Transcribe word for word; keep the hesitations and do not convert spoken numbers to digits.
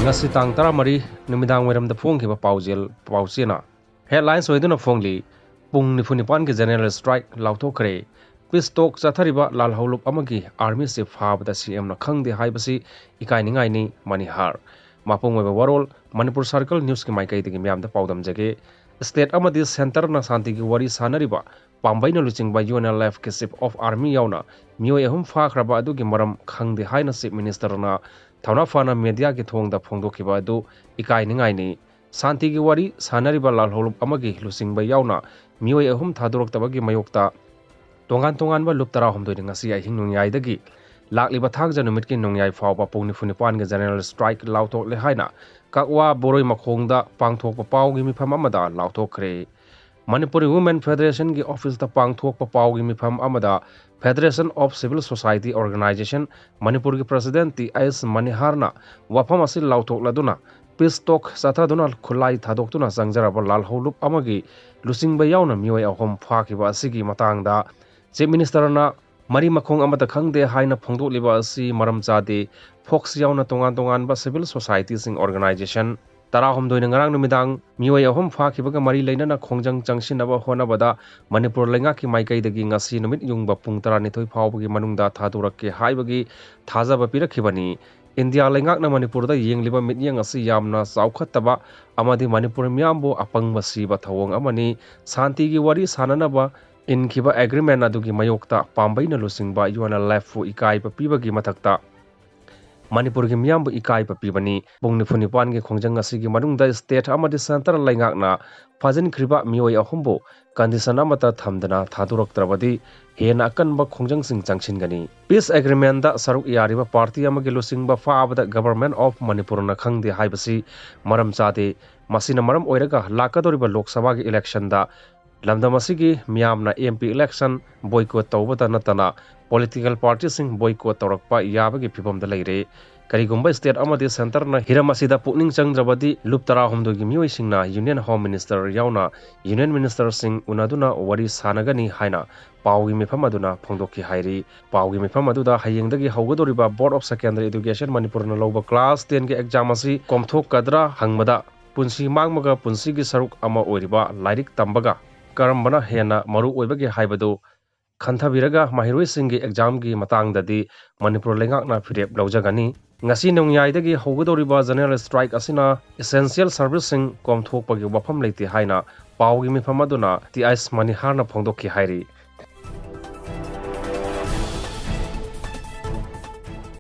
ꯉꯁꯤ ꯇꯥꯡ ꯇꯔꯥꯃꯔꯤ ꯅꯨꯃꯤꯗꯥꯡ ꯋꯥꯏꯔꯝꯗ ꯐꯣꯡꯈꯤꯕ ꯄꯥꯎꯖꯦꯜ ꯄꯥꯎꯆꯦꯅ headlines ꯑꯣꯏꯗꯨꯅ ꯐꯣꯡꯂꯤ꯫ ꯄꯨꯡ ꯅꯤꯐꯨ ꯅꯤꯄꯥꯟꯒꯤ general strike ꯂꯥꯎꯊꯣꯛꯈ꯭ꯔꯦ꯫ Peace talk ꯆꯠꯊꯔꯤꯕ ꯂꯥꯜꯍꯧꯂꯨꯞ ꯑꯃꯒꯤ army chief ꯐꯥꯕꯗ C M ꯅ ꯈꯪꯗꯦ ꯍꯥꯏꯕꯁꯤ ꯏꯀꯥꯏꯅꯤꯡꯉꯥꯏꯅꯤ꯫ ꯃꯅꯤꯍꯥꯔ꯫ ꯃꯄꯨꯡ ꯑꯣꯏꯕ ꯋꯥꯔꯣꯜ ꯃꯅꯤꯄꯨꯔ circle news ꯀꯤ ꯃꯥꯏꯀꯩꯗꯒꯤ ꯃꯌꯥꯝꯗ ꯄꯥꯎꯗꯝꯖꯒꯦ꯫ State ꯑꯃꯗꯤ centre ꯅ ꯁꯥꯟꯇꯤꯒꯤ ꯋꯥꯔꯤ ꯁꯥꯟꯅꯔꯤꯕ ꯄꯥꯝꯕꯩꯅ ꯂꯨꯆꯤꯡꯕ U N L F ꯀꯤ chief of army ꯌꯥꯎꯅ ꯃꯤꯑꯣꯏ ꯑꯍꯨꯝ ꯐꯥꯈ꯭ꯔꯕ ꯑꯗꯨꯒꯤ ꯃꯔꯝ ꯈꯪꯗꯦ ꯍꯥꯏꯅ chief minister ꯅ ꯊꯧꯅꯥ ꯐꯅ media ꯒꯤ ꯊꯣꯡꯗ ꯐꯣꯡꯗꯣꯛꯈꯤꯕ ꯑꯗꯨ ꯏꯀꯥꯏꯅꯤꯡꯉꯥꯏꯅꯤ꯫ ꯁꯥꯟꯇꯤꯒꯤ ꯋꯥꯔꯤ ꯁꯥꯟꯅꯔꯤꯕ ꯂꯥꯜꯍꯧꯂꯨꯞ ꯑꯃꯒꯤ ꯂꯨꯆꯤꯡꯕ ꯌꯥꯎꯅ ꯃꯤꯑꯣꯏ ꯑꯍꯨꯝ ꯊꯥꯗꯣꯔꯛꯇꯕꯒꯤ ꯃꯥꯌꯣꯛꯇ ꯇꯣꯉꯥꯟ ꯇꯣꯉꯥꯟꯕ ꯂꯨꯞ ꯇꯔꯥꯍꯨꯝꯗꯣꯏꯅ ꯉꯁꯤ ꯑꯍꯤꯡ ꯅꯣꯡꯌꯥꯏꯗꯒꯤ ꯂꯥꯛꯂꯤꯕ ꯊꯥꯡꯖ ꯅꯨꯃꯤꯠꯀꯤ ꯅꯣꯡꯌꯥꯏ ꯐꯥꯎꯕ ꯄꯨꯡ ꯅꯤꯐꯨ ꯅꯤꯄꯥꯟꯒꯤ general strike ꯂꯥꯎꯊꯣꯛꯂꯦ ꯍꯥꯏꯅ ꯀꯛꯋꯥ ꯕꯣꯔꯣꯏ ꯃꯈꯣꯡꯗ ꯄꯥꯡꯊꯣꯛꯄ ꯄꯥꯎꯒꯤ ꯃꯤꯐꯝ ꯑꯃꯗ ꯂꯥꯎꯊꯣꯛꯈ꯭ꯔꯦ꯫ ꯃꯅꯤꯄꯨꯔꯤ Women Federation ꯒꯤ office ꯇ ꯄꯥꯡꯊꯣꯛꯄ ꯄꯥꯎꯒꯤ ꯃꯤꯐꯝ ꯑꯃꯗ Federation of Civil Society Organisation ꯃꯅꯤꯄꯨꯔꯒꯤ president ꯇꯤ ꯑꯦꯁ ꯃꯅꯤꯍꯥꯔꯅ ꯋꯥꯐꯝ ꯑꯁꯤ ꯂꯥꯎꯊꯣꯛꯂꯗꯨꯅ peace talk ꯆꯠꯊꯗꯨꯅ ꯈꯨꯠꯂꯥꯏ ꯊꯥꯗꯣꯛꯇꯨꯅ ꯆꯪꯖꯔꯕ ꯂꯥꯜꯍꯧꯂꯨꯞ ꯑꯃꯒꯤ ꯂꯨꯆꯤꯡꯕ ꯌꯥꯎꯅ ꯃꯤꯑꯣꯏ ꯑꯍꯨꯝ ꯐꯥꯈꯤꯕ ꯑꯁꯤꯒꯤ ꯃꯇꯥꯡꯗ chief minister ꯅ ꯃꯔꯤ ꯃꯈꯣꯡ ꯑꯃꯠꯇ ꯈꯪꯗꯦ ꯍꯥꯏꯅ ꯐꯣꯡꯗꯣꯛꯂꯤꯕ ꯑꯁꯤ ꯃꯔꯝ ꯆꯥꯗꯦ꯫ Fox ꯌꯥꯎꯅ ꯇꯣꯉꯥꯟ ꯇꯣꯉꯥꯟꯕ civil society ꯁꯤꯡ organisation ꯇꯔꯥꯍꯨꯝꯗꯣꯏꯅ ꯉꯔꯥꯡ ꯅꯨꯃꯤꯗꯥꯡ ꯃꯤꯑꯣꯏ ꯑꯍꯨꯝ ꯐꯥꯈꯤꯕꯒ ꯃꯔꯤ ꯂꯩꯅꯅ ꯈꯣꯡꯖꯪ ꯆꯪꯁꯤꯟꯅꯕ ꯍꯣꯠꯅꯕꯗ ꯃꯅꯤꯄꯨꯔ ꯂꯩꯉꯥꯛꯀꯤ ꯃꯥꯏꯀꯩꯗꯒꯤ ꯉꯁꯤ ꯅꯨꯃꯤꯠ ꯌꯨꯡꯕ ꯄꯨꯡ ꯇꯔꯥꯅꯤꯊꯣꯏ ꯐꯥꯎꯕꯒꯤ ꯃꯅꯨꯡꯗ ꯊꯥꯗꯣꯔꯛꯀꯦ ꯍꯥꯏꯕꯒꯤ ꯊꯥꯖꯕ ꯄꯤꯔꯛꯈꯤꯕꯅꯤ꯫ ꯏꯟꯗꯤꯌꯥ ꯂꯩꯉꯥꯛꯅ ꯃꯅꯤꯄꯨꯔꯗ ꯌꯦꯡꯂꯤꯕ ꯃꯤꯠꯌꯦꯡ ꯑꯁꯤ ꯌꯥꯝꯅ ꯆꯥꯎꯈꯠꯇꯕ ꯑꯃꯗꯤ ꯃꯅꯤꯄꯨꯔ ꯃꯤꯌꯥꯝꯕꯨ ꯑꯄꯪꯕ ꯁꯤꯕ ꯊꯧꯑꯣꯡ ꯑꯃꯅꯤ꯫ ꯁꯥꯟꯇꯤꯒꯤ ꯋꯥꯔꯤ ꯁꯥꯟꯅꯅꯕ ꯏꯟꯈꯤꯕ agreement ꯑꯗꯨꯒꯤ ꯃꯥꯌꯣꯛꯇ ꯄꯥꯝꯕꯩꯅ ꯂꯨꯆꯤꯡꯕ U N L F ꯄꯨ ꯏꯀꯥꯏꯕ ꯄꯤꯕꯒꯤ ꯃꯊꯛꯇ ꯃꯅꯤꯄꯨꯔꯒꯤ ꯃꯤꯌꯥꯝꯕꯨ ꯏꯀꯥꯏꯕ ꯄꯤꯕꯅꯤ꯫ ꯄꯨꯡ ꯅꯤꯐꯨ ꯅꯤꯄꯥꯟꯒꯤ ꯈꯣꯡꯖꯪ ꯑꯁꯤꯒꯤ ꯃꯅꯨꯡꯗ state ꯑꯃꯗꯤ centre ꯂꯩꯉꯥꯛꯅ ꯐꯥꯖꯤꯟꯈ꯭ꯔꯤꯕ ꯃꯤꯑꯣꯏ ꯑꯍꯨꯝꯕꯨ condition ꯑꯃꯠꯇ ꯊꯝꯗꯅ ꯊꯥꯗꯣꯔꯛꯇ꯭ꯔꯕꯗꯤ ꯍꯦꯟꯅ ꯑꯀꯟꯕ ꯈꯣꯡꯖꯪꯁꯤꯡ ꯆꯪꯁꯤꯟꯒꯅꯤ꯫ Peace agreement ꯗ ꯁꯔꯨꯛ ꯌꯥꯔꯤꯕ party ꯑꯃꯒꯤ ꯂꯨꯆꯤꯡꯕ ꯐꯥꯕꯗ Government of ꯃꯅꯤꯄꯨꯔꯅ ꯈꯪꯗꯦ ꯍꯥꯏꯕꯁꯤ ꯃꯔꯝ ꯆꯥꯗꯦ꯫ ꯃꯁꯤꯅ ꯃꯔꯝ ꯑꯣꯏꯔꯒ ꯂꯥꯛꯀꯗꯧꯔꯤꯕ ꯂꯣꯛ ꯁꯚꯥꯒꯤ election ꯗ ꯂꯝꯗꯝ ꯑꯁꯤꯒꯤ ꯃꯤꯌꯥꯝꯅ M P election boycott ꯇꯧꯕꯇ ꯅꯠꯇꯅ political party ꯁꯤꯡ boycott ꯇꯧꯔꯛꯄ ꯌꯥꯕꯒꯤ ꯐꯤꯚꯝꯗ ꯂꯩꯔꯦ꯫ ꯀꯔꯤꯒꯨꯝꯕ state ꯑꯃꯗꯤ centreꯅ ꯍꯤꯔꯝ ꯑꯁꯤꯗ ꯄꯨꯛꯅꯤꯡ ꯆꯪꯗ꯭ꯔꯕꯗꯤ ꯂꯨꯞ ꯇꯔꯥꯍꯨꯝꯗꯣꯏꯒꯤ ꯃꯤꯑꯣꯏꯁꯤꯡꯅ Union Home Minister ꯌꯥꯎꯅ Union Ministerꯁꯤꯡ ꯎꯅꯗꯨꯅ ꯋꯥꯔꯤ ꯁꯥꯟꯅꯒꯅꯤ ꯍꯥꯏꯅ ꯄꯥꯎꯒꯤ ꯃꯤꯐꯝ ꯑꯗꯨꯅ ꯐꯣꯡꯗꯣꯛꯈꯤ ꯍꯥꯏꯔꯤ꯫ ꯄꯥꯎꯒꯤ ꯃꯤꯐꯝ ꯑꯗꯨꯗ ꯍꯌꯦꯡꯗꯒꯤ ꯍꯧꯒꯗꯧꯔꯤꯕ Board of Secondary Education ꯃꯅꯤꯄꯨꯔꯅ ꯂꯧꯕ class tenꯒꯤ exam ꯑꯁꯤ ꯀꯣꯝꯊꯣꯛꯀꯗ꯭ꯔꯥ ꯍꯪꯕꯗ ꯄꯨꯟꯁꯤ ꯃꯥꯡꯕꯒ ꯄꯨꯟꯁꯤꯒꯤ ꯁꯔꯨꯛ ꯑꯃ ꯑꯣꯏꯔꯤꯕ ꯂꯥꯏꯔꯤꯛ ꯇꯝꯕꯒ ꯀꯔꯝꯕꯅ ꯍꯦꯟꯅ ꯃꯔꯨ ꯑꯣꯏꯕꯒꯦ ꯍꯥꯏꯕꯗꯨ ꯈꯟꯊꯕꯤꯔꯒ ꯃꯍꯩꯔꯣꯏꯁꯤꯡꯒꯤ examꯒꯤ ꯃꯇꯥꯡꯗꯗꯤ ꯃꯅꯤꯄꯨꯔ ꯂꯩꯉꯥꯛꯅ ꯐꯤꯔꯦꯞ ꯂꯧꯖꯒꯅꯤ꯫ ꯉꯁꯤ ꯅꯣꯡꯌꯥꯏꯗꯒꯤ ꯍꯧꯒꯗꯧꯔꯤꯕ general strike ꯑꯁꯤꯅ essential serviceꯁꯤꯡ ꯀꯣꯝꯊꯣꯛꯄꯒꯤ ꯋꯥꯐꯝ ꯂꯩꯇꯦ ꯍꯥꯏꯅ ꯄꯥꯎꯒꯤ ꯃꯤꯐꯝ ꯑꯗꯨꯅ ꯇꯤ ꯑꯩꯆ ꯃꯅꯤꯍꯥꯔꯅ ꯐꯣꯡꯗꯣꯛꯈꯤ ꯍꯥꯏꯔꯤ꯫